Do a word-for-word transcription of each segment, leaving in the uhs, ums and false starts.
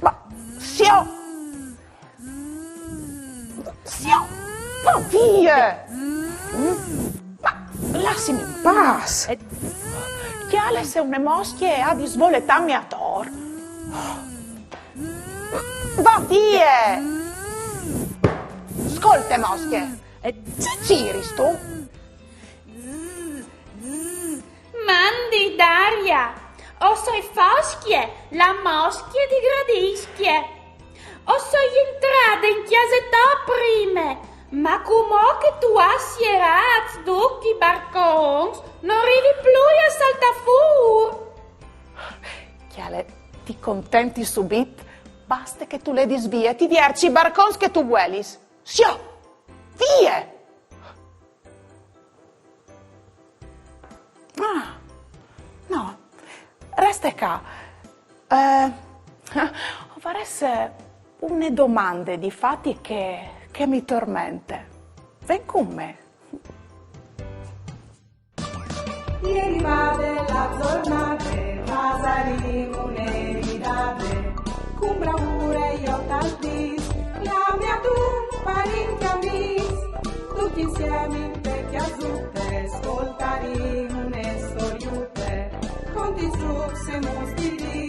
Ma, siò! Siò! Ma vie! Ma lassimi in pace! Cjale se une moscje e à di svoletâmi ator. Va vie! Scolte, moscje! Ce ciristu? Mandi, Daria! O soi Foscje, la moscje di Gradiscje. O soi jentrade in cjase tô prime, ma cumò che tu âs sierâts ducj i barcons, no rivi plui a saltâ fûr. Cjale, ti contenti subit, baste che tu ledis vie, ti vierç i barcons che tu vuelis. Siò! Vie! Ah, no, reste ca. Eh, o varès une domande di fat che, che mi tormente. Ven cun me. Jeri vade la zornade, pasarìn une Nevidade, cun bravure jo tal dîs, clamiadun parint e amîs, ducj insiemi inte cjasute, scoltarìn une storiute, contis rucs e muts di dì.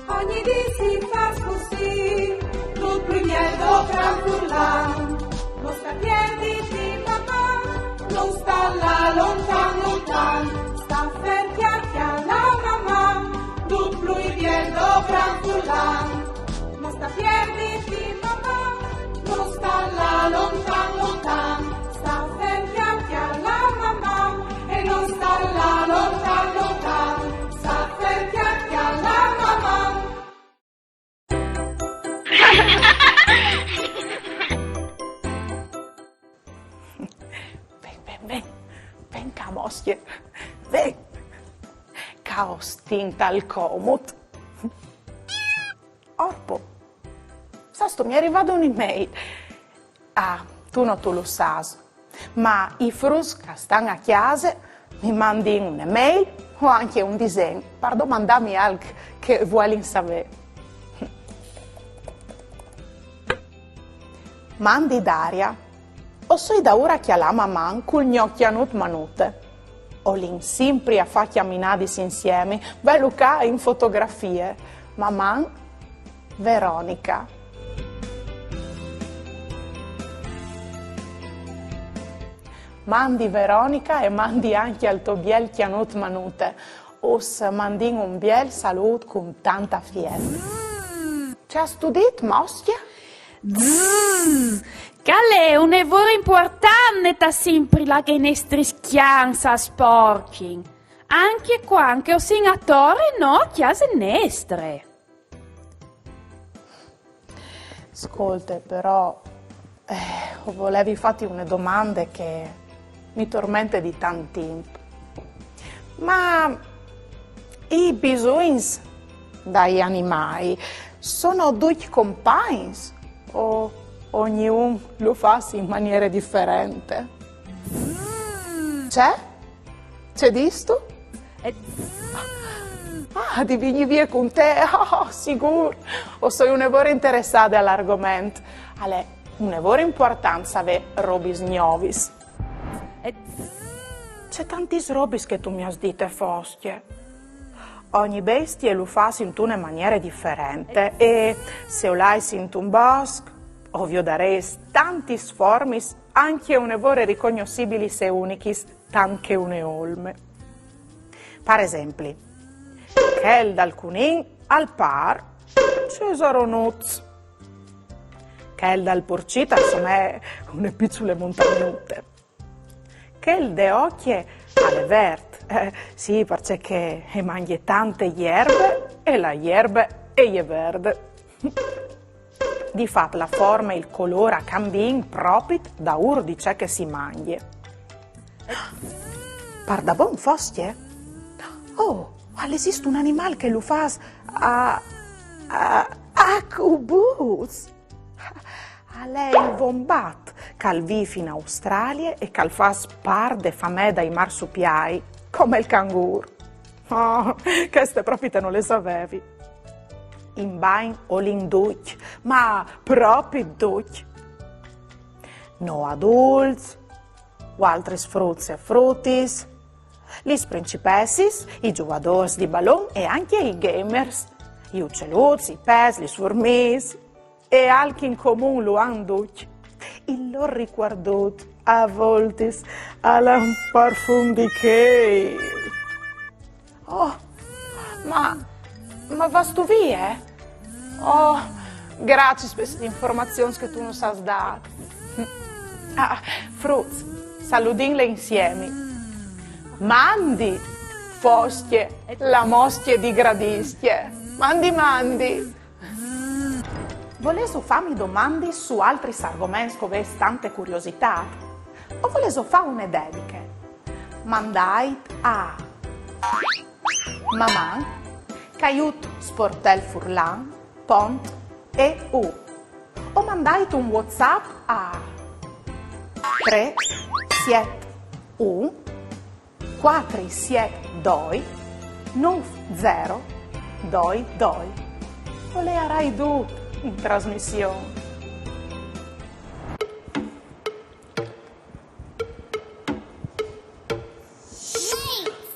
Ogni dì si fâs cussì, dut plui biel dopran furlan, no sta pierditi, Maman, no sta lâ lontan, lontan, sta fer, cjalâ, cjalâ Maman, dut plui biel dopran furlan, no sta pierditi, Maman, no sta lâ lontan, lontan, sta fer, cjalâ, cjalâ Maman, e no sta lâ lontan, lontan, sta fer, cjalâ, cjalâ Maman. Ven, ven, ven, ven ca, moscje, ven. Ca o stin tal comut. Orpo, sâstu, mi è rivade une mail. Ah, tu no tu lu sâs, ma i fruts che a stan a cjase mi mandin une mail o ancje un disen par domandâmi alc che a vuelin savê. Mandi Daria, o soi daûr a cjalâ Maman cul gno cjanut Manute. O lin simpri a fâ cjaminadis insiemi, velu ca in fotografie. Maman, Veronica. Mandi Veronica e mandi ancje al to biel cjanut Manute. Us mandìn un biel salût cun tante afiet. Ce âstu dit, moscje? Zzz! Che al è une vore impuartant netâ simpri là che i nestris cjans a sporcjin, ancje cuant che o sin ator e no a cjase nestre. Scolte, però, eh, o volevi fâti une domande che mi tormente di tant timp. Ma i bisugns dai animâi sono ducj compagns o ognidun lu fâs in maniere diferente? Ce? Ce distu? Ah, di vignî vie cun te? Oh, sigûr! O soi une vore interessade al argoment. Al è une vore impuartant savê robis gnovis. Ce tantis robis che tu mi âs dite, Foscje. Ogni bestie lu fâs intune maniere diferente e se o lais intun bosc, o viodarês tantis formis, ancje une vore ricognossibilis e unichis, tant che une olme. Par esempli, chel dal cunin al pâr cesaronuts. Chel dal purcit al somee une piçule montagnute. Chel de ocje al è vert, eh, sì, parcè che e mangje tante jerbe e la jerbe e je verde. Di fat la forme e il colôr a cambin propit daûr di ce che si mangje. Pardabon, Foscje? Oh, al esist un animâl che lu fâs a, a, a cubuts. Al è il vombat, che al vîf in Australie e che al fâs part de famee dai marsupiâi, come il cangûr. Oh, cheste propit no le savevi. In bagn o lin ducj, ma propit ducj. No adults, o altris fruts e frutis, lis principessis, i zugadôrs di balon e ancje i gamers, i uceluts, i pes, lis furmis, e alc in comun lu àn ducj. Il lôr ricuardut a voltis al à un parfum di chei. Oh, ma, ma vâstu vie? Oh, graciis pes informazions che tu nus âs dât. Ah, fruts, saludìnle insiemi. Mandi, foscje, la moscje di Gradiscje. Mandi, mandi. Volêso fâmi domandis su altris argoments che o vês tante curiositât? O volêso fâ une dediche? Mandait a maman caiut sportelfurlan pont eu o mandait un WhatsApp a trê siet un cuatri siet doi nûf zero doi doi. O leiarai dut in trasmission.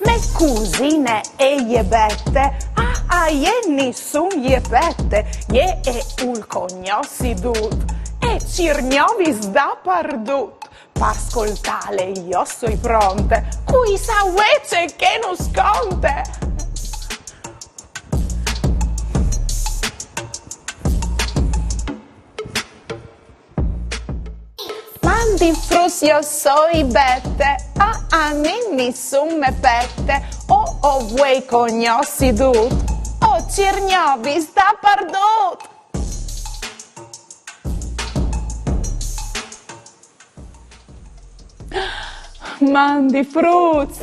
Mê cusine e je Bete, a, a jê nissun je pete, jê e vûl cognossi dut, e cîr gnovis dapardut. Par scoltâle jo o soi pronte, cui sa vuê ce che nus conte. Mandi fruts, jo o soi Bete, a, a mi nissun me pete, o, o vuei cognossi dut, o cîr gnovis dapardut. Mandi fruts!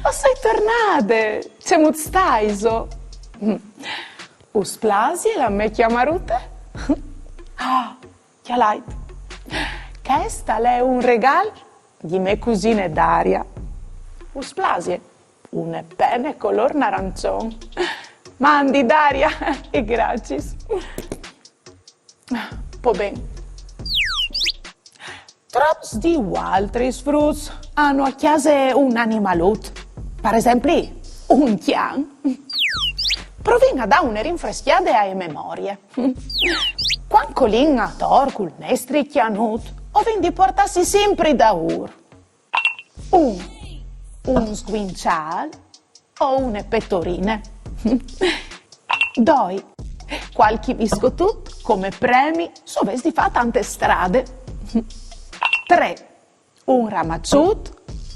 O soi tornade! Cemût staiso? Us plasie la mê cjamarute? Ah, cjalait. Chest al è un regâl di mê cusine Daria. Us plasie? Une pene colôr narançon. Mandi Daria, e graciis. Po ben. Trops di voaltris fruts àn a cjase un animalut, par esempli un cjan. Provìn a dâ une rinfrescjade ae memorie. Cuant che o lin ator cul nestri cjanut, o vin di puartâsi simpri daûr un, un sguinçâl o une petorine. Doi, cualchi biscotut come premi se o vês di fâ tante strade. Trê, un ramaçut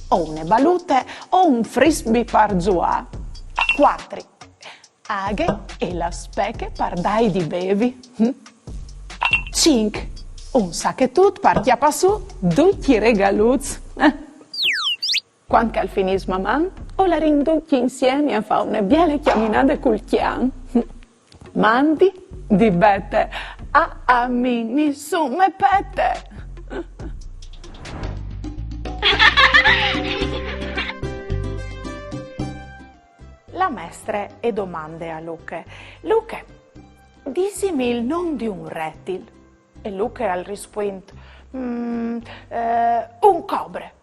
o une balute o un frisbee par zuâ. Cuatri, aghe e la speche par dâi di bevi. Cinc, un sachetut par cjapâ sù ducj i regaluts. Cuant che al finìs Maman, o larìn ducj insiemi a fâ une biele cjaminade cul cjan. Mandi di Bete, a, a mi nissun me pete. La mestre e domande a Luche: Luche, disimi il non di un retil. E Luche al rispuint: "Mm, eh, un cobre."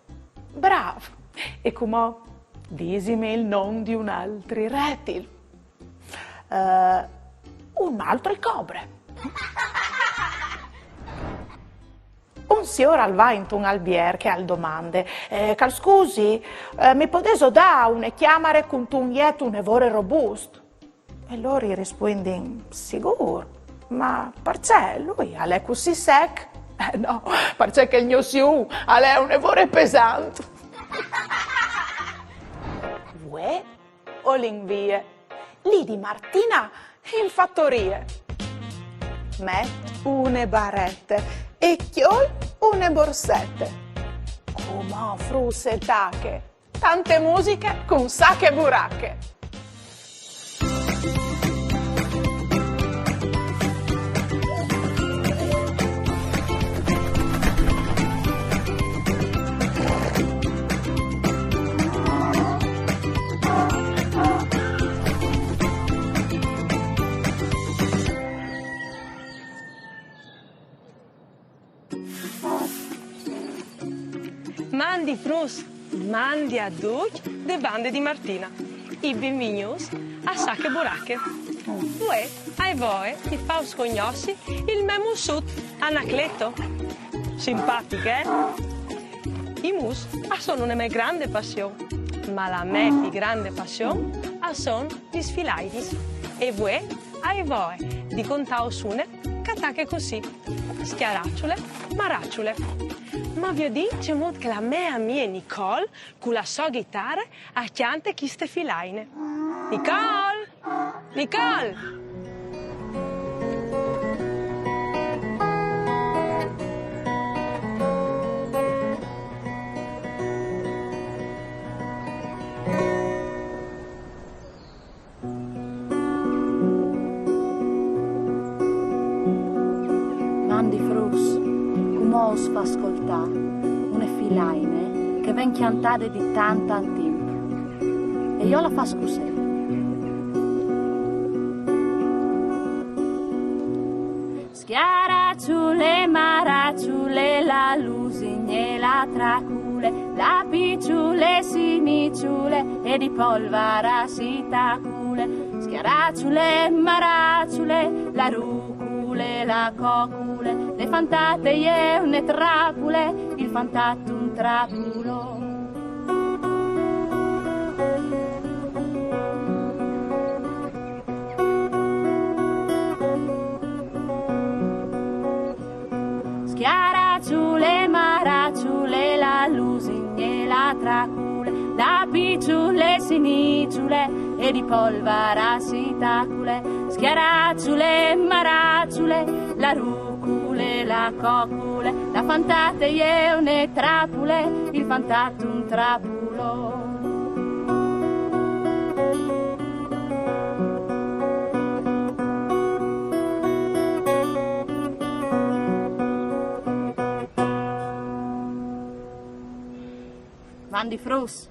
Brâf! E cumò disimi il non di un altri retil. Eh, un altri cobre. Un siôr al va intun albier e al domande: "Eh, che al scusi, eh, mi podêso dâ une cjamare cuntun jet une vore robust?" E lôr i rispuindin: "Sigûr, ma parcè, lui al è cussì sec?" "Eh no, parcè che il gno sium al è une vore pesant." Vuê o lin vie. Li di Martina in fatorie. Met une barete e cjol une borsete. Cumò, fruts, e tache tante musiche cun Sache Burache. Mandi fruts, mandi a ducj de bande di Martina. E benvignûts a Sache Burache. Vuê o ai voie di fâus cognossi il me mussut Anacleto. Simpatic, eh? I mus a son une mê grande passion, ma la mê plui grande passion a son lis filainis. E vuê o ai voie di contâus une che e tache cussì: Scjaraçule, maraçule. Ma viodìn cemût che la mê amie Nicole, cu la sô ghitare, e cjante cheste filaine. Nicole! Nicole! Mandi fruts, cumò us fâs scoltâ une filaine che e ven cjantade di tant tant timp. E jo la fâs cussì. Scjaraçule, maraçule, la lusigne, la tracule, la piçule si niçule e di polvara si tacule. Scjaraçule, maraçule, la rucule, la cocule, le fantate e je une trapule, il fantatum trapulon. Scjaraçule, maraçule, la lusigne, la tracule, la piçule si niçule e di polvara si tacule. Scjaraçule, maraçule, la rucule, la cocule, la fantate e je une trapule, il fantatum trapulon. Mandi fruts.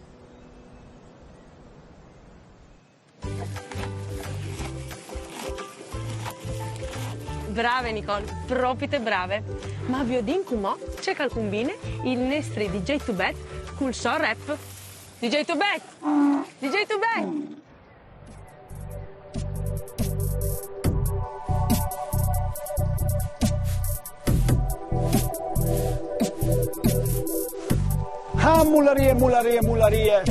Brave Nicole, propite brave. Ma viodìn cumò ce che al cumbine il nestri D J Tubet cul so rap. D J Tubet! D J Tubet! Ah, mularie, mularie, mularie.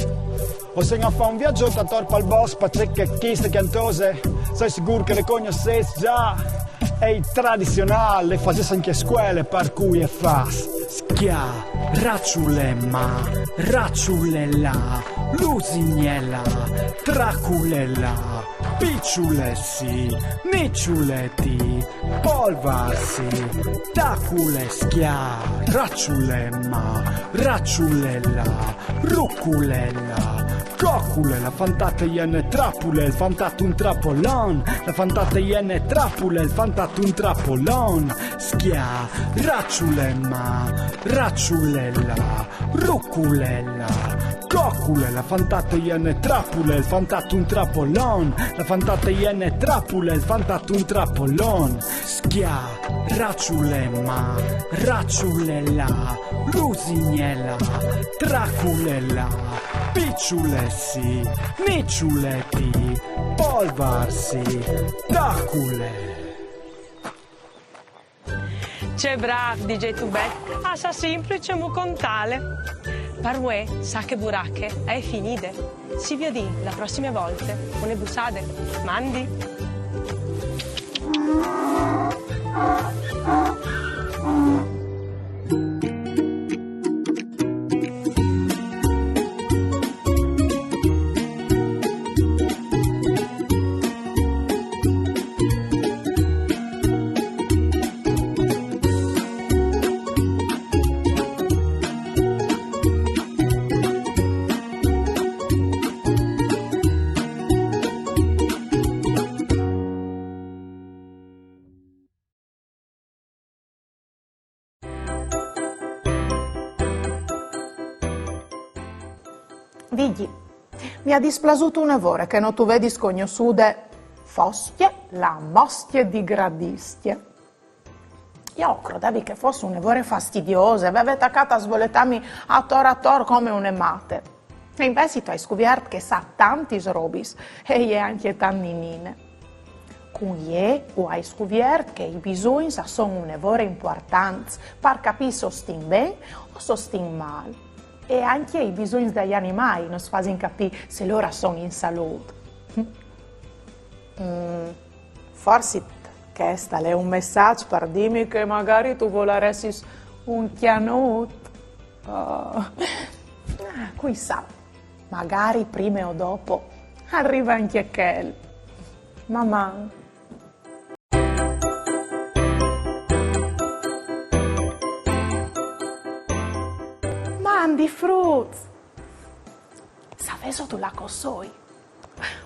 O sin a fâ un viaç ator pal bosc, parcè che cheste cjantose o soi sigûr che le cognossês za. E je tradizionâl, le fasês ancje a scuele, par cui e fâs: scjaraçule, maraçule, la lusignela, traculele, piçule si, niçule ti, polvar si, tacule, scjaraçule, maraçule, la rucule, la cocule, la fantate e je une trapule, il fantatum trapolon, la fantate e je une trapule, il fantatum trapolon. Scjaraçule, maraçule, la rucule, la cocule, la fantate e je une trapule, il fantatum trapolon, la fantate e je une trapule, il fantatum trapolon. Scjaraçule, maraçule, la lusignela, traculele, piçule si, niçule ti, polvar si, tacule. Ce brâf, D J Tubet, al sa simpri cemût contâle. Par vuê, Sache Burache e je finide. Si viodìn la prossime volte. Une bussade. Mandi! Vigji, mi à displasût une vore che no tu vedis cognossude Foscje, la moscje di Gradiscje. Jo o crodevi che e fos une vore fastidiose, e veve tacât a svoletâmi ator ator come une mate. E invezit o ai scuviert che e sa tantis robis, e e je ancje tant ninine. Cun jê o ai scuviert che i bisugns a son une vore impuartants par capî se o stin ben o se o stin mâl. E ancje i bisugns dai animâi nus fasin capî se lôr a son in salût. Mm, forsit chest al è un messaç par dîmi che magari tu volaressis un cjanut. Oh. Ah, cui sa, magari prime o dopo al rive ancje chel. Maman! Mandi fruts! Savêso dulà che o soi?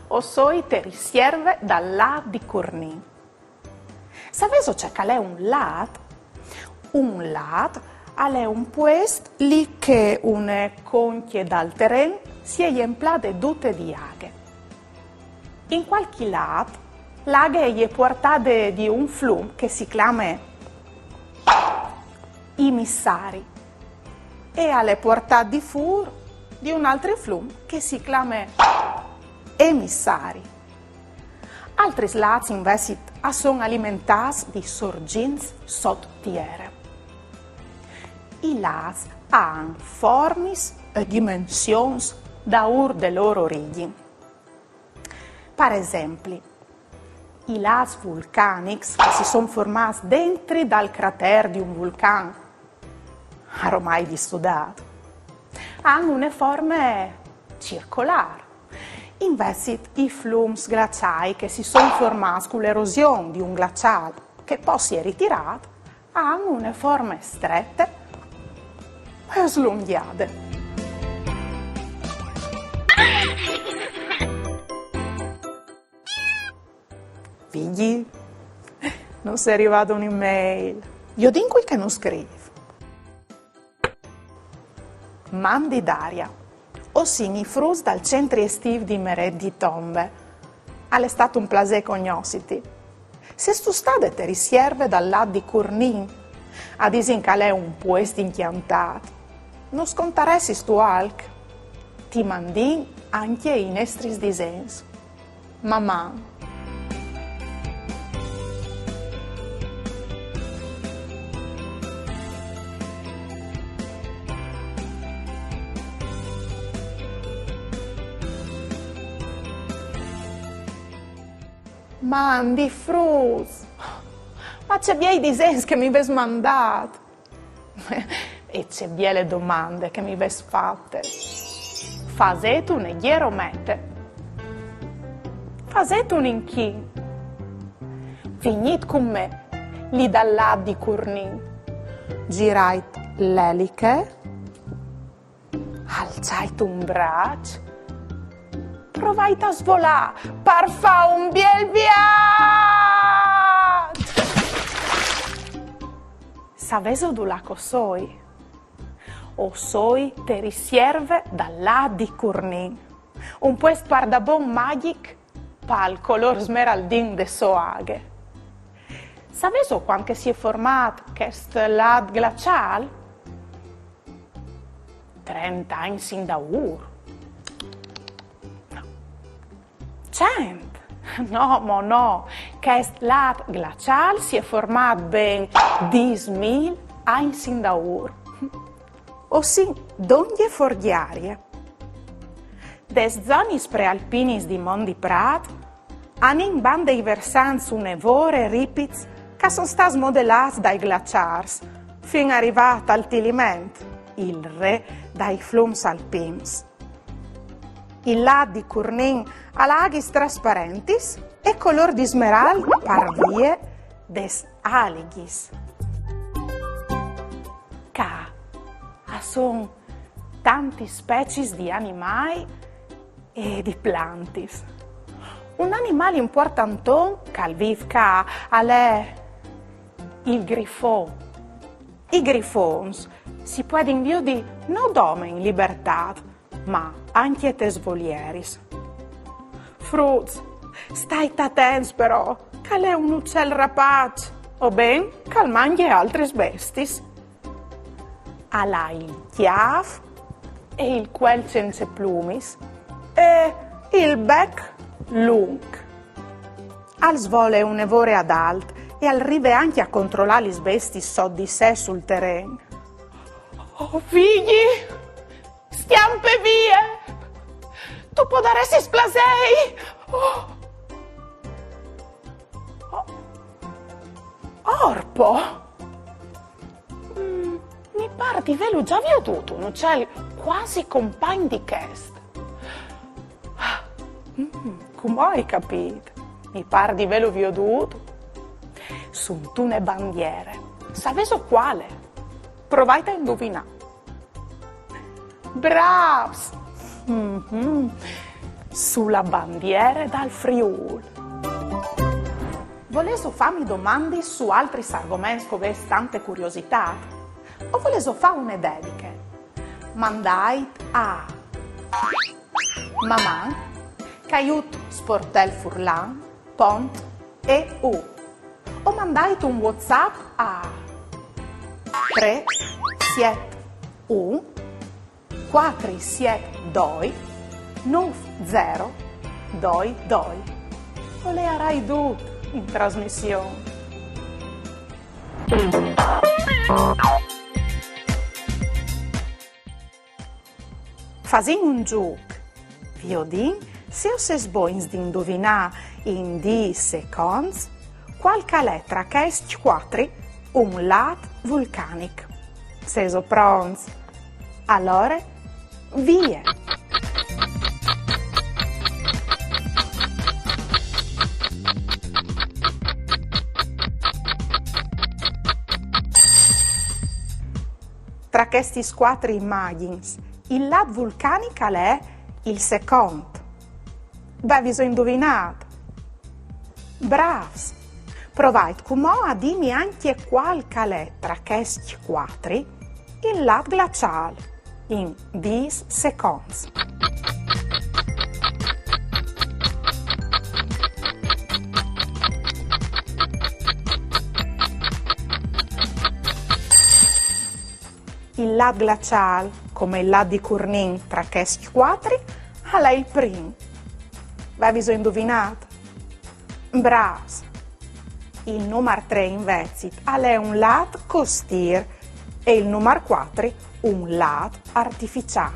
O soi te risierve dal lât di Curnin. Savêso ce che al è un lât? Un lât al è un puest li che une concje dal teren si è jemplade dute di aghe. In cualchi lât la aghe e je puartade di un flum che si clame Imissari e al è puartât di fûr di un altri flum che si clame Emissari. Altris lâts invezit a son alimentâts di sorgints sot tiere. I lâts a àn formis e dimensions daûr de lôr origjin. Par esempli, i lâts vulcanics che si son formâts dentri dal cratêr di un vulcan, aromai dissudât, a àn une forme circolâr. Invezit i flums glaçâi che si son formâts cu la erosion di un glaçâl che po si è ritirât, a àn une forme strete e slungjade. Vigji, nus è rivade une mail. Viodìn cui che nus scrîf. Mandi Daria. O sin i fruts dal centri estîf di Merêt di Tombe. Al è stât un plasê cognossiti. Sêstu stade te risierve dal lât di Curnin? A disin che al è un puest incjantât. Nus contaressistu alc? Ti mandìn ancje i nestris disens. Maman! Mandi fruts! Ma ce biei disens che mi vês mandât! E ce biele domande che mi vês fate. Fasêt une gjeromete. Fasêt un inchin. Vignît cun me, li dal lât di Curnin. Girait la eliche. Alçait un braç. Provait a svolâ par fâ un biel viaç. Savêso dulà che o soi? O soi te risierve dal lât di Curnin, un puest pardabon magjic pal colôr smeraldin de sô aghe. Savêso cuant che si è formât chest lât glaçâl? Trente agns indaûr. No. Cent! No, mo no. Chest lât glaçâl si è formât ben dîs mil agns indaûr. O sin dongje forgjarie. Des zonis prealpinis di Mont di Prât a àn in bande i versants une vore ripits che a son stâts modelâts dai glaçârs, fin a rivâ tal Tiliment, il re dai flums alpins. Il lât di Curnin al à aghis trasparentis e colôr di smerald par vie des alighis. Ca a son tantis speciis di animâi e di plantis. Un animâl impuartanton che al vîf ca al è il grifon. I grifons si puedin viodi no dome in libertât, ma ancje tes volieris. Fruts, stait atents però, che al è un ucel rapaç. o ben che al mangje altris bestis. Al à il cjâf e il cuel cence plumis e il bec lunc. Al svole une vore adalt e al rive ancje a controlâ lis bestis sot di se sul teren. Oh, Vigji! Scjampe vie! Tu podaressis plasêi! Oh! Oh! Orpo! Mm, mi pâr di vêlu za viodût un ucel cuasi compagn di chest. Mm, cumò o ai capît. Mi pâr di vêlu viodût suntune bandiere. Savêso cuale? Provait a induvinâ. Brâfs! Mhm. Su la bandiere dal Friûl. Volêso fâmi domandis su altris argoments che o vês tante curiositât? O volêso fâ une dediche? Mandait a maman caiut sportelfurlan pont eu o mandait un WhatsApp a trê siet un cuatri siet doi nûf zero doi doi. O leiarai dut in trasmission. Fasìn un zûc. Viodìn se o sês bogns di induvinâ in dîs seconts cuâl che al è tra chescj cuatri un lât vulcanic. Sêso pronts? Alore, vie! Tra chestis cuatri imagjins, il lât vulcanic al è il secont. Vêso induvinât? Brâfs! Provait cumò a dîmi ancje cuâl che al è tra chescj cuatri il lât glaciâl in dîs seconts. Il lât glaciâl, come il lât di Curnin tra chescj cuatri, al è il prin. Vêso induvinât? Brâfs! Il numar trê invezit al è un lât costîr e il numar cuatri un lât artificiâl.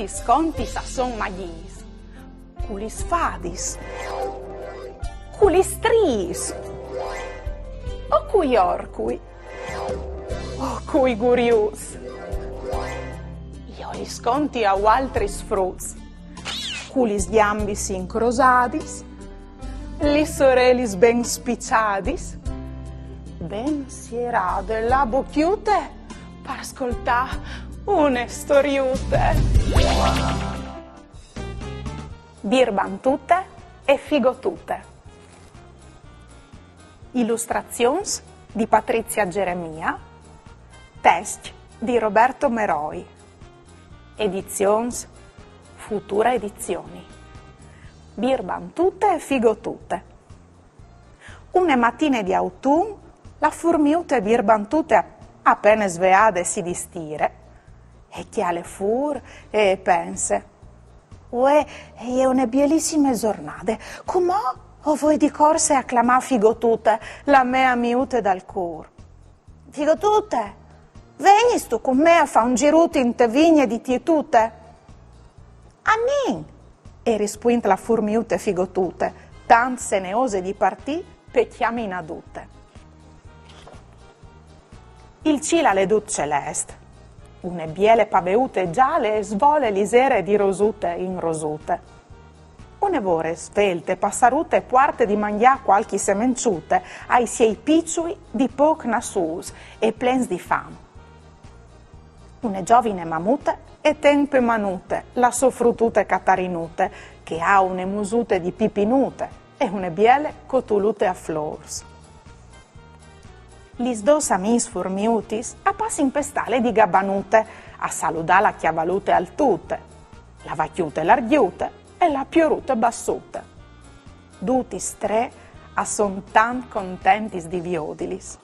Lis contis a son magjiis, cu lis fadis, cu lis striis, o cui orcui, o cui guriuts. Jo lis conti a vualtris fruts, cu lis gjambis incrosadis, lis orelis ben spiçadis, ben sierade la bocjute par scoltâ une storiute. Birbantute e figotute. Ilustrazions di Patrizia Geremia, test di Roberto Meroi, edizions Futura Edizioni. Birbantute e figotute. Une matine di autun, la furmiute birbantute, a pene sveade, si distire, e cjale fûr e e pense: «Vuê e je une bielissime zornade, cumò o voi di corse a clamâ Figotute, la mê amiute dal cûr. Figotute, vegnistu cun me a fâ un zirut inte vigne di Tietute?» «Anìn!» e rispuint la furmiute Figotute, tant seneose di partî pe cjaminadute. Il cîl al è dut celest. Une biele paveute zale e svole lizere di rosute in rosute. Une vore svelte, passarute, puarte di mangjâ cualchi semençute ai siei piçui di pôc nassûts e plens di fam. Une zovine mamute e ten pe manute la sô frutute Catarinute, che e à une musute di pipinute e une biele cotulute a flôrs. Lis dôs amiis furmiutis a passin pe stale di Gabanute a saludâ la cjavalute Altute, la vacjute Largjute e la Piorute Bassute. Dutis trê a son tant contentis di viodilis.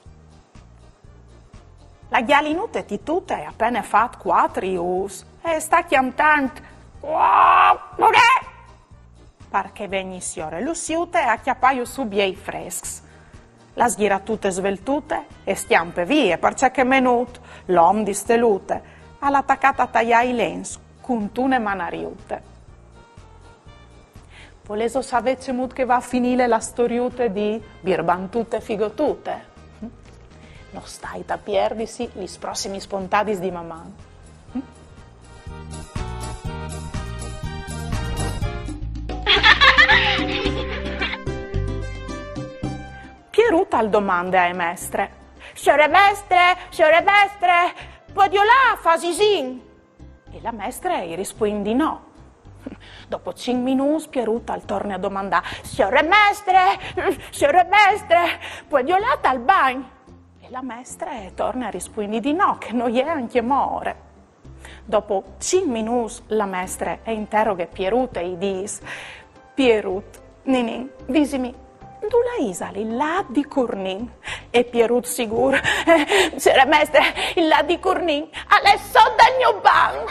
La gjalinute Titute e à a pene fat cuatri ûfs e e sta cjantant: «Uà, purè!», par che e vegni siore Lussiute a cjapâju sù biei frescs. La sghiratute Sveltute e scjampe vie, parcè che Menut, l'om di Stelute, al à tacât a taiâ i lens cuntune manariute. Volêso savê cemût che e va a finî la storiute di Birbantute e Figotute? No stait a pierdisi lis prossimis pontadis di Maman! Pierut al domande ae mestre: «Siore mestre, siore mestre, puedio lâ a fâ zisin?» E la mestre i rispuint di no. Dopo cinc minûts Pierut al torne a domandâ: «Siore mestre, siore mestre, puedio lâ tal bagn?» E la mestre e torne a rispuindi di no, che no je ancjemò ore. Dopo cinc minûts la mestre e interoghe Pierut e i dîs: «Pierut, ninin, disimi, dulà isal il lât di Curnin?» E Pierut sigûr: «Eh, siore mestre, il lât di Curnin al è sot dal gno banc!»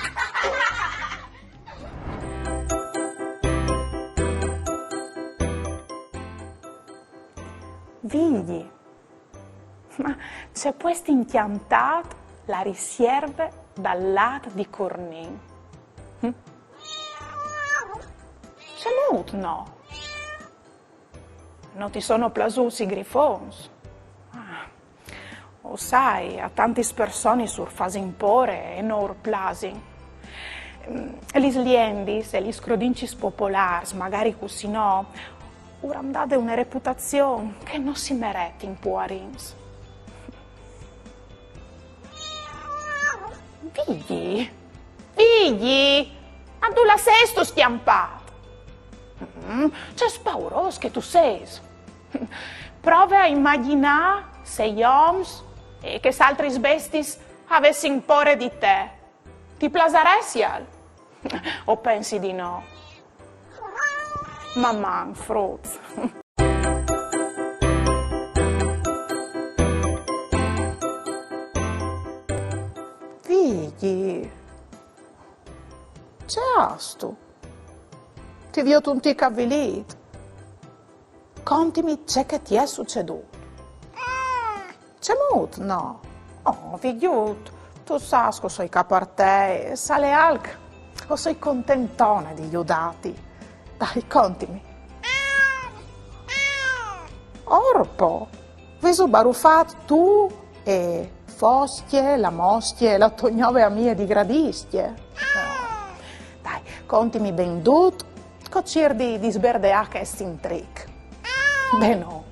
Vigji, ma ce puest incjantât la risierve dal lât di Curnin? Hm? Cemût no? No ti sono plasûts i grifons? Ah, o sai, a tantis personis ur fasin pôre e no ur plasin. Mm, lis liendis e lis crodincis popolârs, magari cussì no, ur àn dade une reputazion che no si meretin, puarins. Vigji, Vigji, ma dulà sêstu scjampât? Mm, ce spaurôs che tu sês! Prove a imagjinâ se i oms e chês altris bestiis a vessin pôre di te. Ti plasaressial? O pensi di no. Maman, fruts. Vigji, ce âstu? Ti viôt un tic avilît. Contimi ce che ti è sucedût. Cemût no? Oh, Vigjut, tu sâs che o soi ca par te, e se al è alc, O soi contentone di judâti. Dai, contimi. Orpo, vêso barufât tu e Foscje, la Moscje, la tô gnove amie di Gradiscje? No. Dai, contimi ben dut, che o cîr di, di sberdeâ chest intric. Ben no.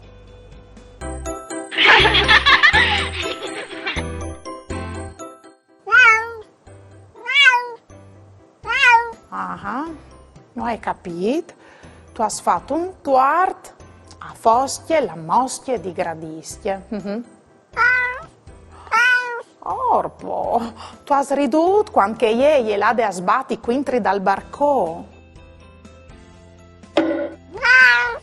Ah, no ai capît. Tu âs fat un tuart a Foscje, la Moscje di Gradiscje. Mhm. Orpo, tu âs ridût cuant che jê e je lade a sbati cuintri dal barcon. Ma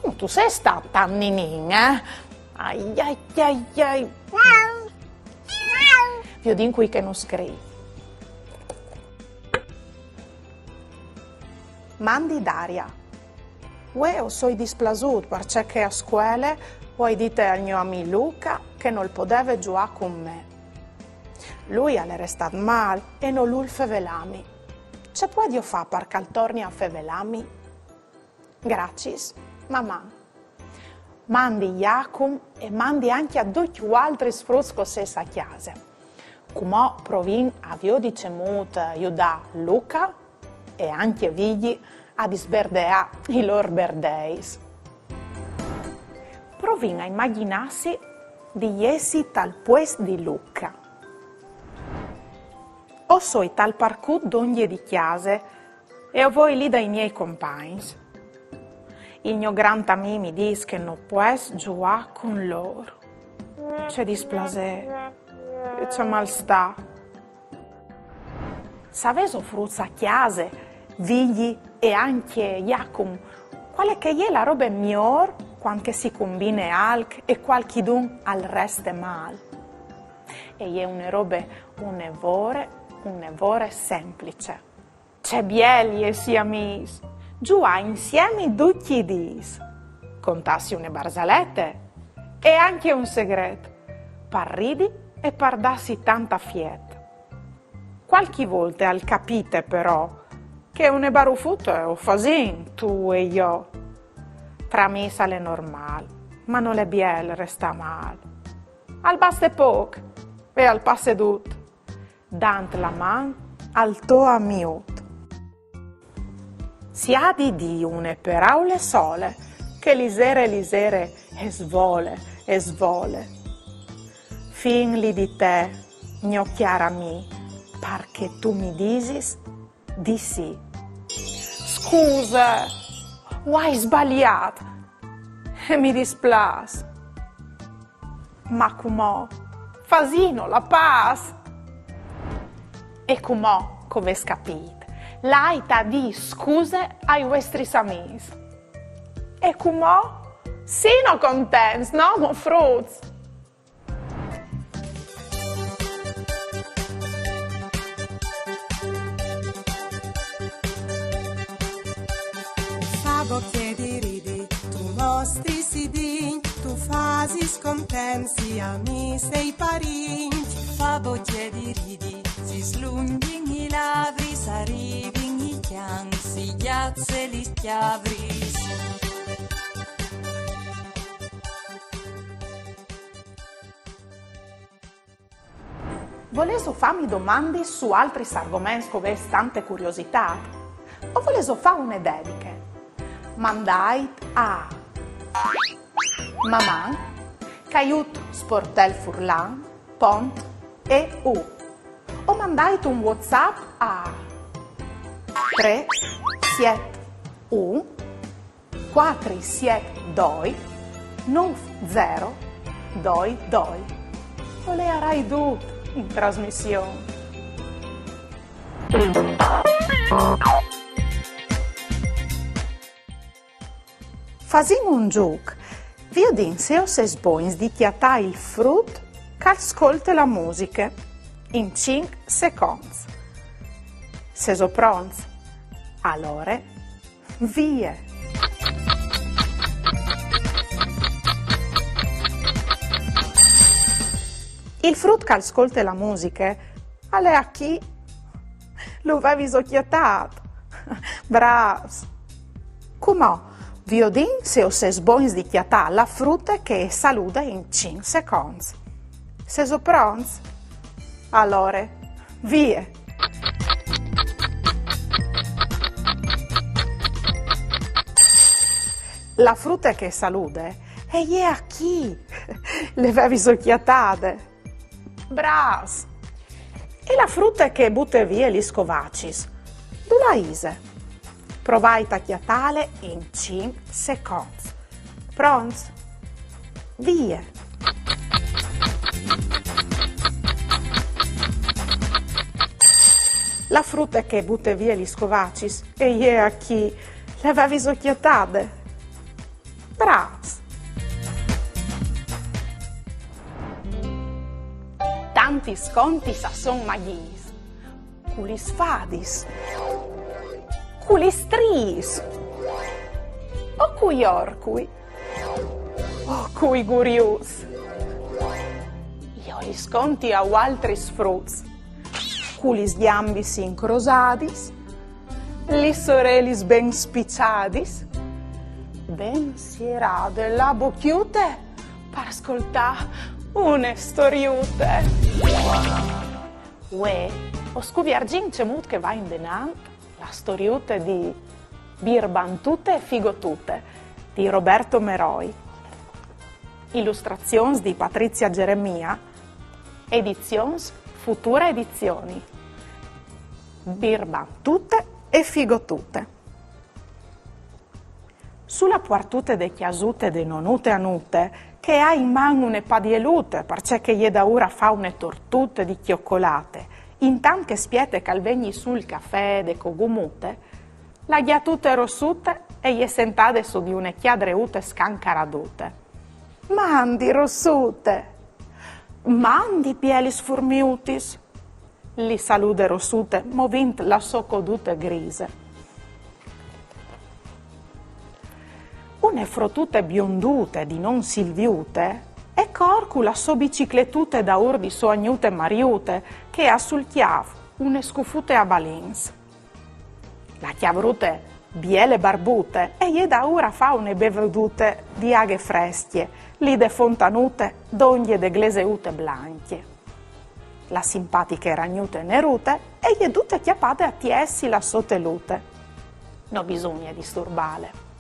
no tu sês stât tant ninin, eh? Ai, ai, ai, ai. Viodìn cui che nus scrîf. Mandi Daria. Vuê o soi displasût parcè che a scuele o ai dite al gno amì Luca che nol podeve zuiâ cun me. Lui al è restât mâl e nol vûl fevelâmi. Ce puedio fâ par che al torni a fevelâmi? Graciis, Maman. Mandi Jacum e mandi ancje a ducj vualtris fruts che o sês a cjase. Cumò provìn a viodi cemût judâ Luca e ancje Vigji a disberdeâ i lôr berdeis. Provìn a imagjinâsi di jessi tal puest di Luca. O soi tal parcut dongje di cjase e o voi li dai miei compagns. Il gno grant amì mi dîs che no pues zuiâ cun lôr. Ce displasê, ce malstâ. Savêso fruts a cjase, Vigji e ancje Jacum, cuale che e je la robe miôr cuant che si cumbine alc e cualchidun al reste mâl? E je une robe une vore, une vore semplice. Ce biel jessi amîs, zuiâ insiemi ducj i dîs, contâsi une barzalete e ancje un segret, par ridi e par dâsi tant afiet. Cualchi volte al capite però che une barufute o fasìn tu e jo. Tra amîs al è normâl, ma nol è biel restâ mâl. Al baste pôc e al passe dut. Dant la man al to amiut. Si à di dî une peraule sole, che lizere lizere e svole, e svole. Fin li di te, gno cjâr amì, par che tu mi disis di sì. Scuse, o ai sbaliât e mi displâs. Ma cumò fasìno la pâs. E cumò, che o vês capît, lait a dî scuse ai vuestris amîs. E cumò, sino contents, no mo fruts? Fa bocje di ridi, tu mostris i dincj, tu fasis contents i amîs e i parincj. Fa bocje di ridi, si slungjin i lavris, a rivin i cjants, si gjatze lis cjavris. Volêso fâmi domandis su altris argoments che o vês tante curiositât? O volêso fâ une dediche? Mandait a maman caiut sportelfurlan pont eu o mandait un WhatsApp a trê siet un cuatri siet doi nûf zero doi doi. O leiarai dut in trasmission. Fasìn un zûc. Viodìn se o sês bogns di cjatâ il frut che al scolte la musiche in cinc seconts. Sêso pronts? Alore, vie! Il frut che al scolte la musiche al è achì Lu vevis cjatât? Brâfs! Cumò, viodìn se o sês bogns di cjatâ la frute che e salude in cinc seconts. Sêso pronts? Alore, vie! La frute che e salude e je achì! Le vevis cjatade? Brâfs! E la frute che e bute vie lis scovacis? Dulà ise? Provait a cjatâle in cinc seconts. Pronts? Vie! La frute che e bute vie lis scovacis e je achì! Le vevis cjatade? Brâfs! Tantis contis a son magjis, cu lis fadis, cu lis striis, o cui orcui, o cui guriuts. Jo lis conti a vualtris fruts, cu lis gjambis incrosadis, lis orelis ben spiçadis, ben sierade la bocjute par scoltâ une storiute. Vuê o scuvierzìn cemût che e va indenant la storiute di Birbantute e Figotute di Roberto Meroi. Ilustrazions di Patrizia Geremia, edizions Futura Edizioni. Birbantute e Figotute. Su la puartute de cjasute de nonute Anute, che e à in man une padielute, parcè che e je daûr a fâ une tortute di cjocolate, intant che e spiete che al vegni sù il cafè de cogumute, la gjatute Rossute e je sentade su di une cjadreute scancaradute. Mandi, Rossute! Mandi, bielis furmiutis! Li salude Rossute, movint la sô codute grise. Une frotute biondute di non Silviute e cor cu la sô bicicletute daûr di sô agnute Mariute, che e à sul cjâf une scufute a balins. La cjavrute biele barbute e je daûr a fâ une bevedute di aghe frescje, li de fontanute dongje de gleseute blancje. La simpatiche ragnute Nerute e je dute cjapade a tiessi la sô telute. No bisugne disturbâle.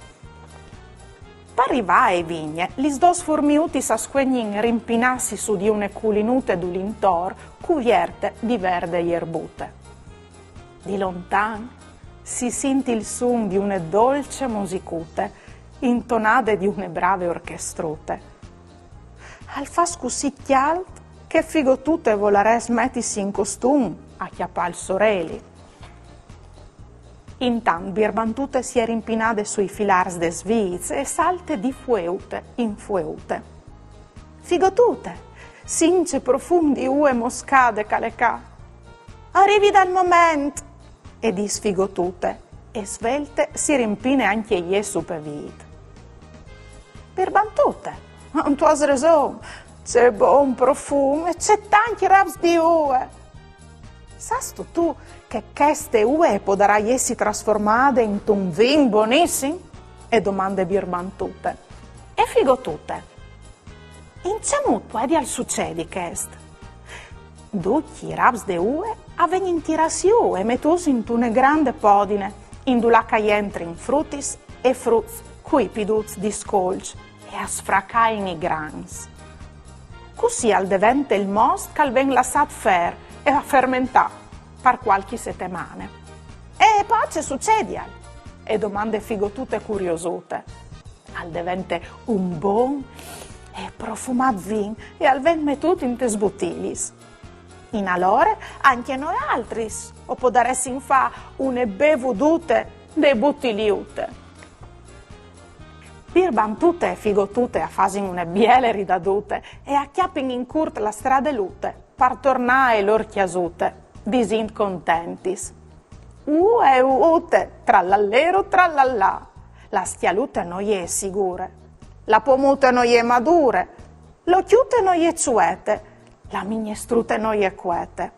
Par rivâ ae vigne, lis dôs furmiutis a scuegnin rimpinâsi su di une culinute dulintor cuvierte di verde jerbute. Di lontan si sint il sun di une dolce musicute, intonade di une brave orchestrute. Al fâs cussì cjalt che Figotute e volarès metisi in costum a cjapâ il soreli. Intant Birbantute si è rimpinade sui filârs des vîts e salte di fueute in fueute. Figotute, sint ce profum di ue moscade che al è ca. O rivi dal moment, e dîs Figotute, e svelte si rimpine ancje jê su pe vît. Birbantute, tu âs reson, ce bon profum e ce tancj raps di ue! Sâstu tu che cheste ue e podarà jessi trasformade intun vin bonissim? E domande Birbantute. E Figotute: In ce mût puedial sucedi chest? Ducj i raps de ue a vegnin tirâts jù e metûts intune grande podine, indulà che a jentrin frutis e fruts cui piduts discolçs e a sfracain i grans. Cussì al devente il most che al ven lassât fer e a fermentâ par cualchi setemane. E po ce sucedial? E domande Figotute curiosute. Al devente un bon e profumât vin e al ven metût intes butiliis. Inalore, ancje noaltris o podaressin fâ une bevedute de butiliute. Birbantute e Figotute a fasin une biele ridadute e a cjapin in curt la stradelute par tornâ ae lôr cjasute, disint contentis: Ue, ute, trallallero, trallallà, la scjalute no je sigure, la pomute no je madure, la ocjute no je çuete, la mignestrute no je cuete.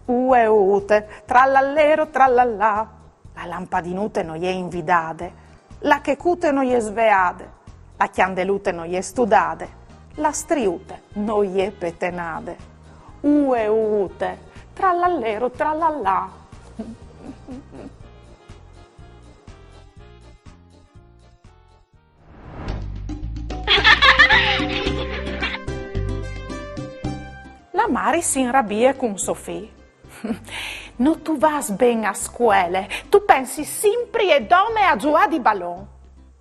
Ue ute, trallallero, trallallà. La lampadinute no je invidade, la checute no je sveade, la cjandelute no je studade, la striute no je petenade. Ue ute, trallallero, trallallà. La mari si inrabie cun so fi. No tu vas ben a scuele, tu pensi simpri e dome a zuà di balon.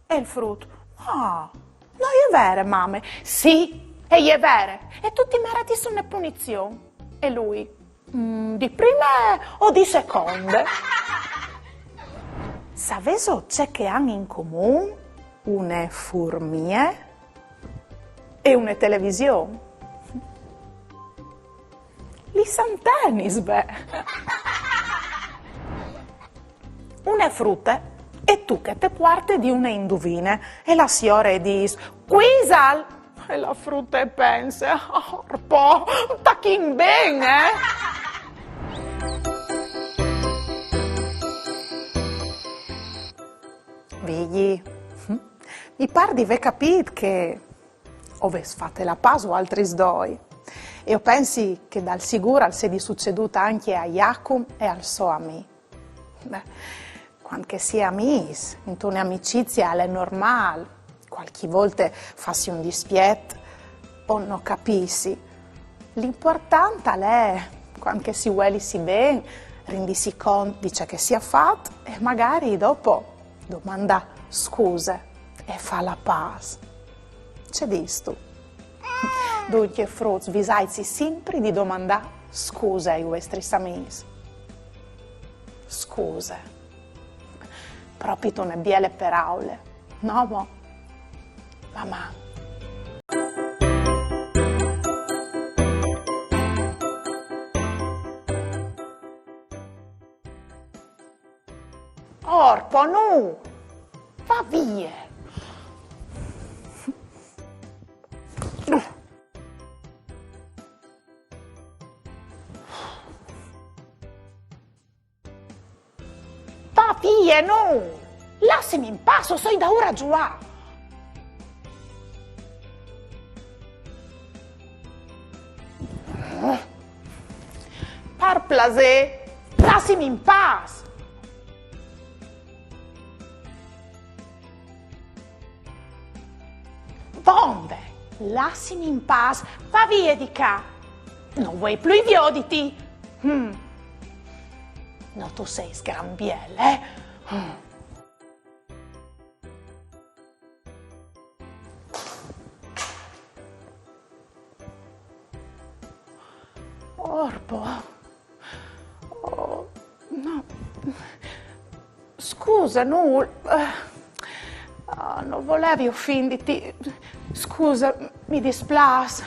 E il frut: Ah, no je vere, mame? Sì, e je vere. E tu ti meretis une punizion. E lui: "Mm, di prime o di seconde?" Saveso ce che han in comun une furmie e une television? Lis antenis, beh. Une frute e tuche te puarte di une induvine e la siore e dîs: "Cui isal?" E la frute e pense: "Orpo, tachìn ben, eh?" Vigji, mi par di vê capît che o vês fate la pâs voaltris doi. E o pensi che dal sigûr al sedi sucedût ancje a Jacum e al so amì. Beh, cuant che si è amîs, intune amicizie al è normâl cualchi volte fâsi un dispiet o no capîsi. L'impuartant al è, cuant che si vuelisi ben, rindisi cont di ce che si à fat e magari dopo domandâ scuse e fâ la pâs. Ce distu? Duncje, fruts, visaitsi simpri di domandâ scuse ai vuestris amîs. Scuse. Propit une biele peraule, no mo? Maman. Orpo, nu! Va vie! Va vie, nu! Lassimi in pâs, o soi daûr a zuâ! Par plasê, lassimi in pâs! Vonde, lassimi in pâs, va vie di ca. No vuei plui vioditi. Mm. No tu sês gran biel, eh? Mm. Orpo. Oh, no. Scuse, nu, eh, ah, no volevi ofinditi. Scuse, mi displâs.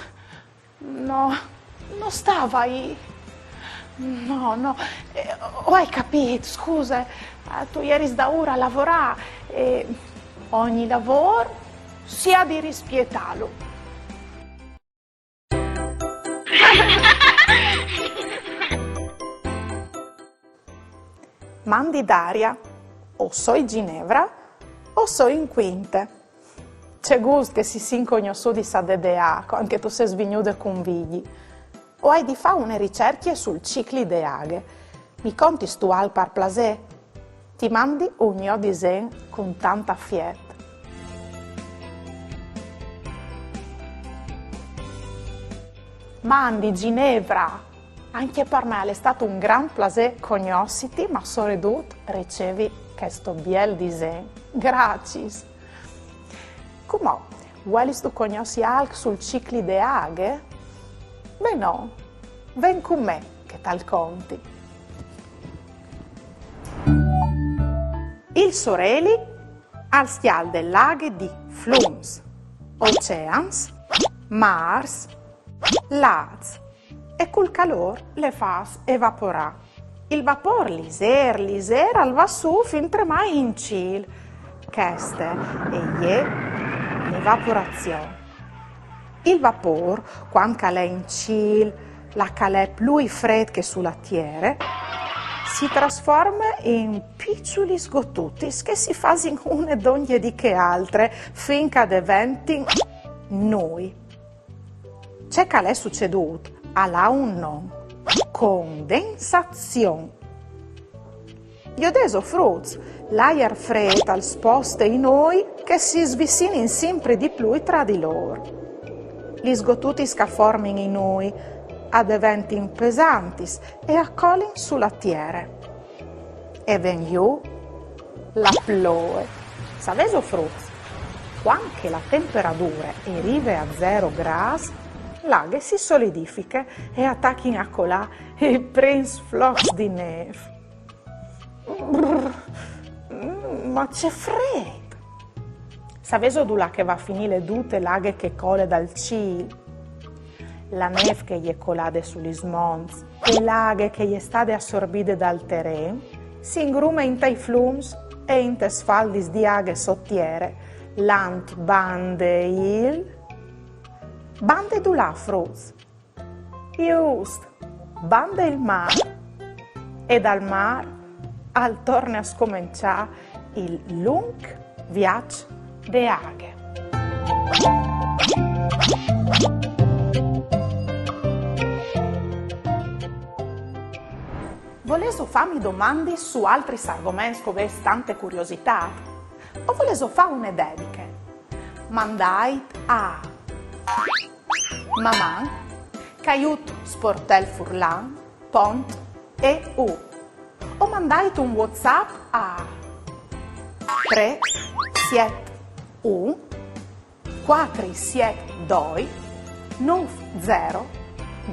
No, no stave a... No, no. Eh, o ai capît, scuse. Eh, tu jeris daûr a lavorâ e ogni lavôr si à di rispietâlu. Mandi Daria, o soi Ginevra, o soi in cuinte. Ce gust che si sin cognossudis a Dedea, cuant che tu sês vignude cun Vigji. O ai di fâ une ricercje sul cicli de aghe. Mi contistu alc par plasê? Ti mandi un gno disen cun tant afiet. Mandi Ginevra, ancje par me al è stât un grant plasê cognossiti, ma soredut ricevi chesto biel disen. Graciis. Cumò, vuelistu cognossi alc sul cicli de aghe? Benon, ven cun me che tal conti. Il soreli al scjalde la aghe di flums, oceans, mârs, lâts e cul calôr le fâs evaporâ. Il vapôr lizêr, lizêr al va sù fintremai in cîl. Cheste e je l'evaporazion. Il vapôr, cuant che al è in cîl, là che al è plui frêt che su la tiere, si trasforme in piçulis gotutis che si fasin une dongje di chê altre fin che a deventin nûi. Ce che al è sucedût al à un non: condensazion. Jodêso fruts, l'aiar frêt al sposte i nûi che si svicinin simpri di plui tra di lôr. Lis gotutis che a formin i nûi a deventin pesantis e a colin su la tiere. E ven jù la ploie. Savêso fruts, cuant che la temperadure e rive a zero grâts, la aghe si solidifiche e a tachin a colâ i prins flocs di nêf. Brr, mm, ma ce frêt! Savêso dulà che e va a finî dute la aghe che e cole dal cîl? La nêf che e je colade su lis monts e la aghe che e je stade assorbide dal teren si ingrume intai flums e intes faldis di aghe sot tiere, lant bande il... Bande dulà, fruts? Just, bande il mâr. E dal mâr al torne a scomençâ il lunc viaç de aghe. Volêso fâmi domandis su altris argoments che o vês tante curiositât? O volêso fâ une dediche? Mandait a maman caiut sportelfurlan pont eu o mandait un WhatsApp a trê siet un cuatri siet doi nûf zero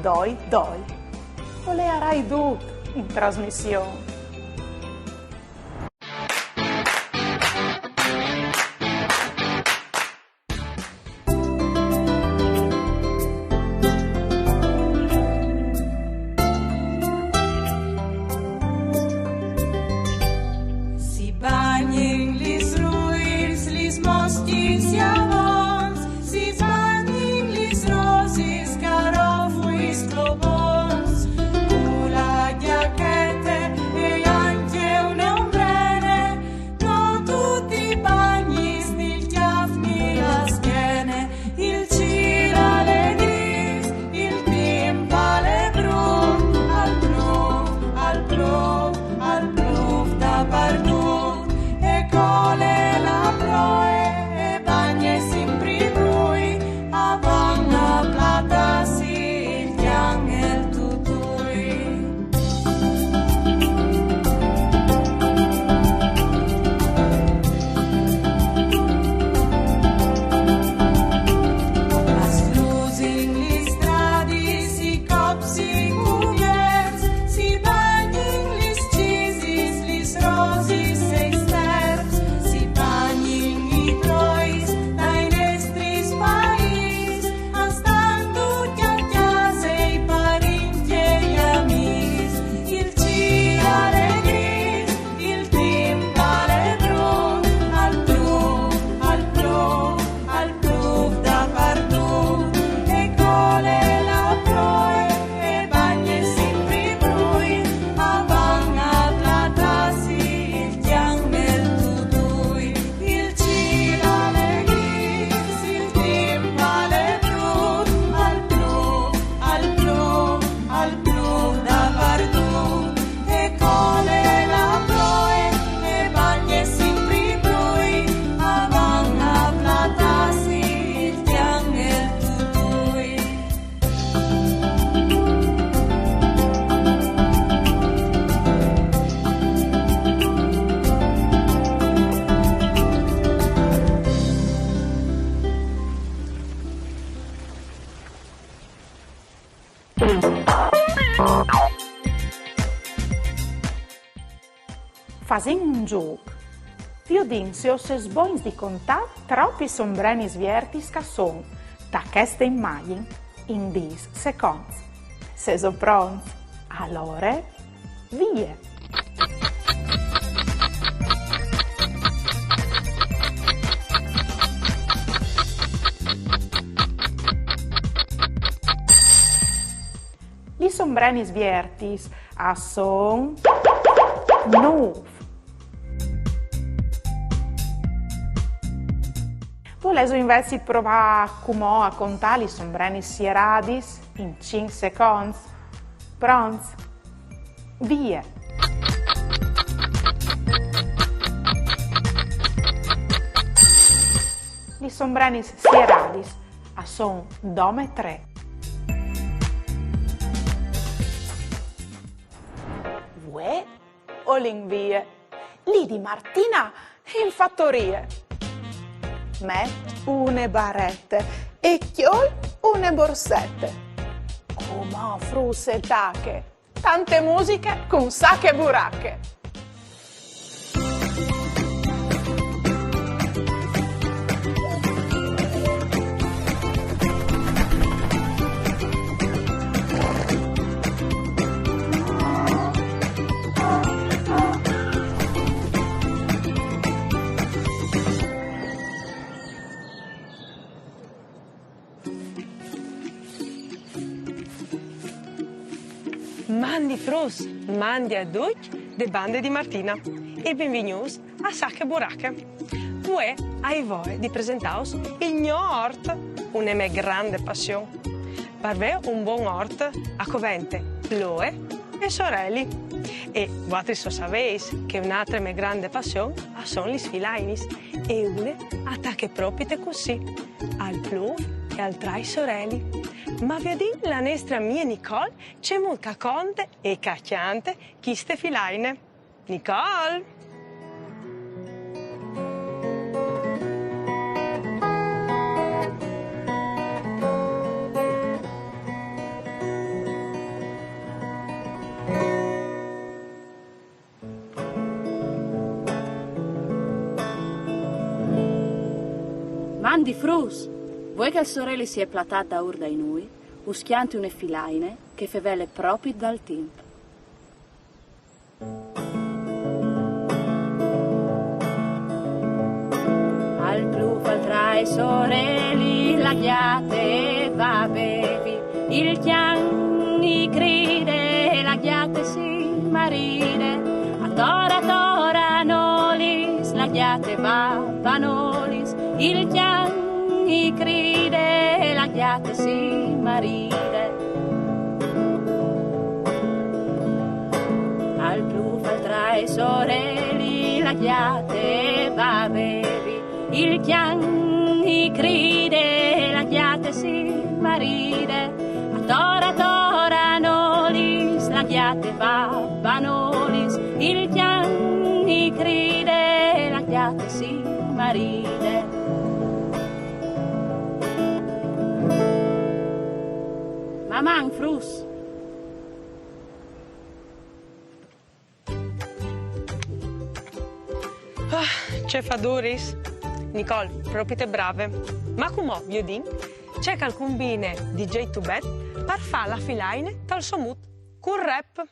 doi doi. O leiarai dut in trasmission. Fasìn un zûc. Viodìn se o sês bogns di contâ tropis ombrenis viertis che a son ta cheste imagjin in dîs seconts. Sêso pronts? Alore, vie! Lis ombrenis viertis a son nûf. Volêso invezit provâ cumò a contâ lis ombrenis sieradis in cinc seconts? Pronts? Vie! Lis ombrenis sieradis a son dome trê. Vuê o lin vie. Lì di Martina in fatorie. Met une barete e cjol une borsete. Cumò fruts e tache tante musiche cun Sache Burache. Mandi fruts, mandi a ducj de bande di Martina e benvignûts a Sache Burache. Vuê o ai voie di presentâus il gno ort, une mê grande passion. Par vê un bon ort a covente ploie e soreli. E voaltris o savês che une altre mê grande passion a son lis filainis, e une e tache propite cussì, al plûf e al trai soreli. Ma viodìn la nestre amie Nicole cemût che e conte e che e cjante cheste filaine. Nicole! Mandi fruts! Vuê che il soreli si è platât daûr dai nûi, us cjanti une filaine che e fevele propit dal timp. Al plûf, al trai soreli, la gjate e va a bevi, il cjan i cride, la gjate si maride, a tor a tor a Nolis, la gjate e va a Panolis, il cjan i cride, la gjate si maride. Al plûf, al trai soreli, la gjate e va a bevi, il cjan i cride, la gjate si maride, a tor a tor a Nolis, la gjate e va a Panolis, il cjan i cride, la gjate si maride. Maman, fruts! Ah, ce faduris! Nicole, propite brave. Ma cumò viodìn ce che al cumbine D J Tubet par fâ la filaine tal so mût, cul rap.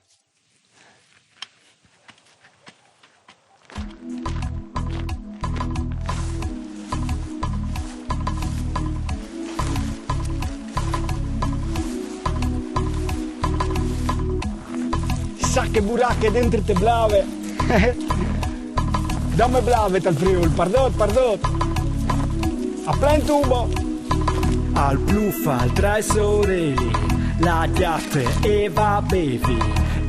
Sache burache dentri te blave. Dame blave tal Friûl, pardot, pardot. A plen tubo. Al plûf, al trai soreli, la gjate e va a bevi,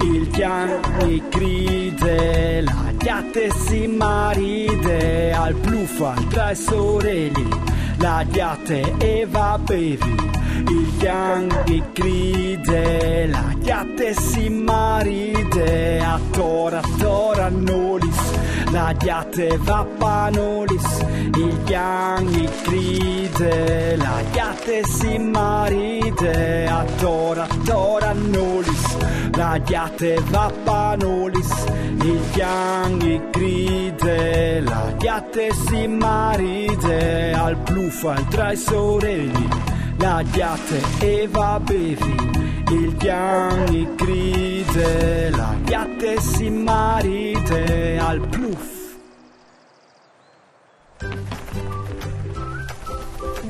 il cjan i cride, la gjate si maride, al plûf, al trai soreli, la gjate e va a bevi, il cjan i cride, la gjate si maride, a tor a tor a Nolis, la gjate e va a Panolis, il cjan i cride, la gjate si maride, a tor a tor a Nolis, la gjate e va a Panolis, il cjan i cride, la gjate si maride, al plûf, al trai soreli, la gjate e va a bevi, il cjan i cride, la gjate si maride, al plûf.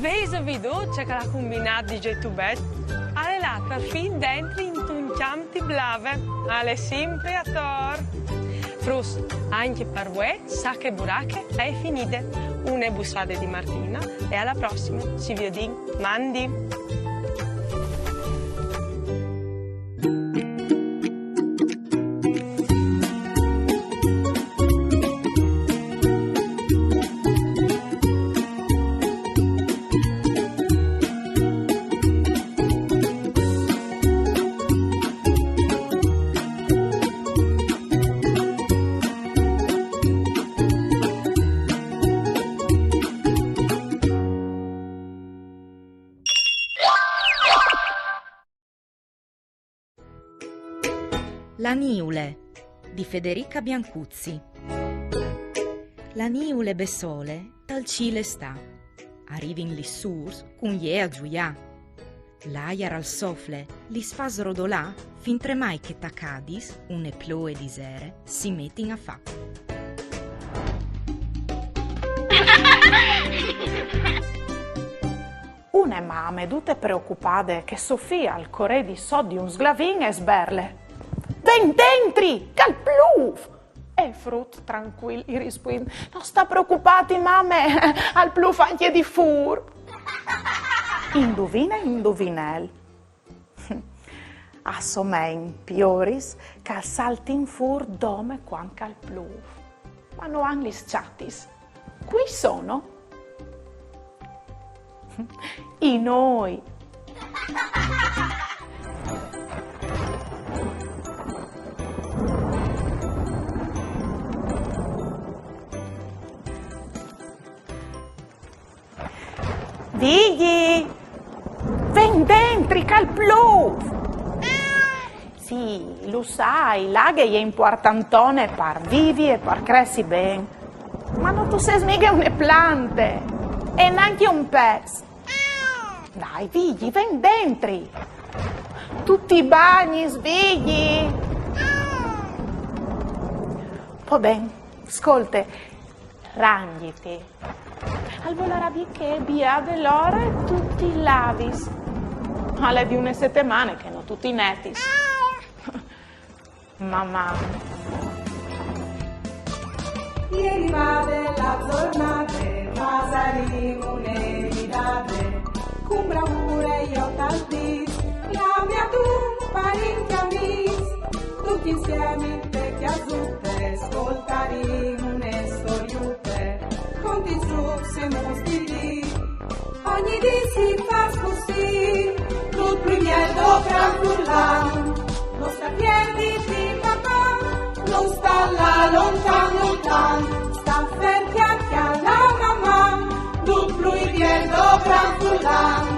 Vêso viodût ce che al à cumbinât D J Tubet? Al è Là, perfin dentri intun cjamp di blave, al è simpri ator. Fruts, ancje par vuê, Sache Burache e je finide. Une bussade di Martina e a la prossime. Si viodìn. Mandi! La niule di Federica Biancuzzi. La niule bessole tal cîl e sta. A rivin lis sûrs cun jê a zuiâ. L'aiar al sofle, lis fâs rodolâ, fintremai che tacadis, une ploie di sere, si metin a fâ. Une mame dute preocupade che so fi al corè di sot di un sglavin e sberle: «Ven dentri, che al plûf!» E il frut trancuil i rispuint: «No sta preocupâti, mame, al plûf ancje di fûr.» Induvine, induvinel. A somein pioris che a saltin fûr dome cuant che al plûf. Ma no àn lis çatis. Cui sono? I nûi. Vigji, ven dentri che al plûf! Sì, lu sai, la aghe e je impuartantone par vivi e par cressi ben. Ma no tu sês mighe une plante, e nancje un pes. Dai, Vigji, ven dentri. Tu ti bagnis, Vigji. Po ben, scolte, rangjiti. Al volarà di chê biade l'ore tu ti lavis. Al è di une setemane che no tu ti netis. Maman. E je rivade la zornade, fasarìn une ridade, cun bravure jo tal dîs, clamìn un parint di amîs, ducj insiemi te cjasute, scoltarìn une storiute, contint sus e mus di dì. Ogni dì si fâs cussì, dut plui biel dopran furlan. No sta tier di ti papà, no sta lâ lontan lontan, sta fer cjale la maman, dut plui biel dopran furlan.